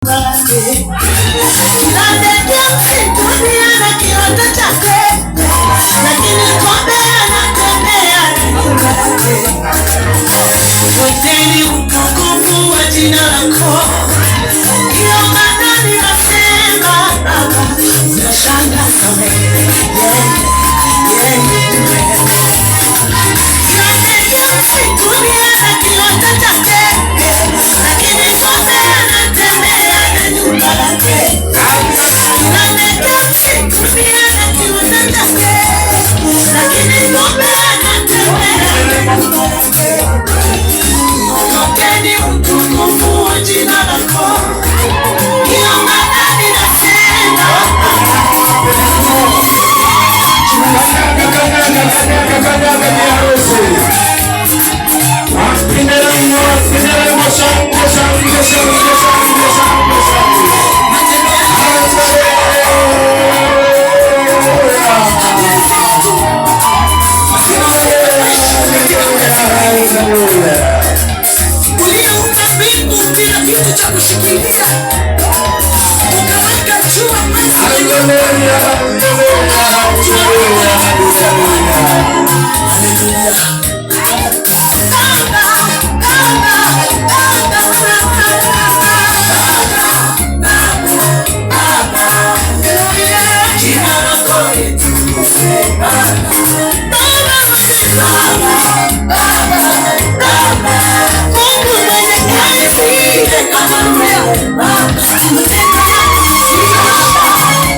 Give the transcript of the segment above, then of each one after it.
Kila ndege msituni ana kiota chake, lakini kobe anatembea na nyumba yake. Wote ni utukufu wa jina lako. Ndiyo maana ninasema Baba, unashangaza wewe. Yeah. Kila ndege msituni ana kiota chake, lakini kobe anatembea na nyumba yake. Kila ndege msituni ana kiota chake, lakini kobe anatembea na nyumba yake. Wote ni utukufu wa jina lako. Ndiyo maana ninasema. Kanyaga, kanyaga, kanyaga, kanyaga biharusi. Wapinderemo, shangwe, shangwe, shangwe, shangwe, shangwe, shangwe. Matendo yako. Haleluya. Katika taifa hili. Haleluya. Uliyeumba mbingu bila kitu cha kushikilia, ukaweka jua, mwezi na nyota. Haleluya, haleluya, haleluya, haleluya. Haleluya. Baba, Baba, Baba, Baba, Baba, jina lako litukuzwe, Baba. Baba, Baba, Baba, Baba, Mungu mwenye enzi, kama wewe, Baba, matendo yako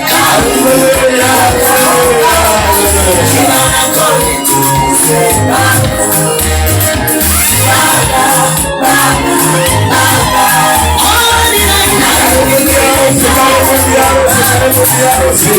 Haleluya, haleluya, haleluya. jina lako litukuzwe, Baba. Baba, Baba, Baba, oh, nina Karibu biharusi, karibu biharusi, karibu biharusi.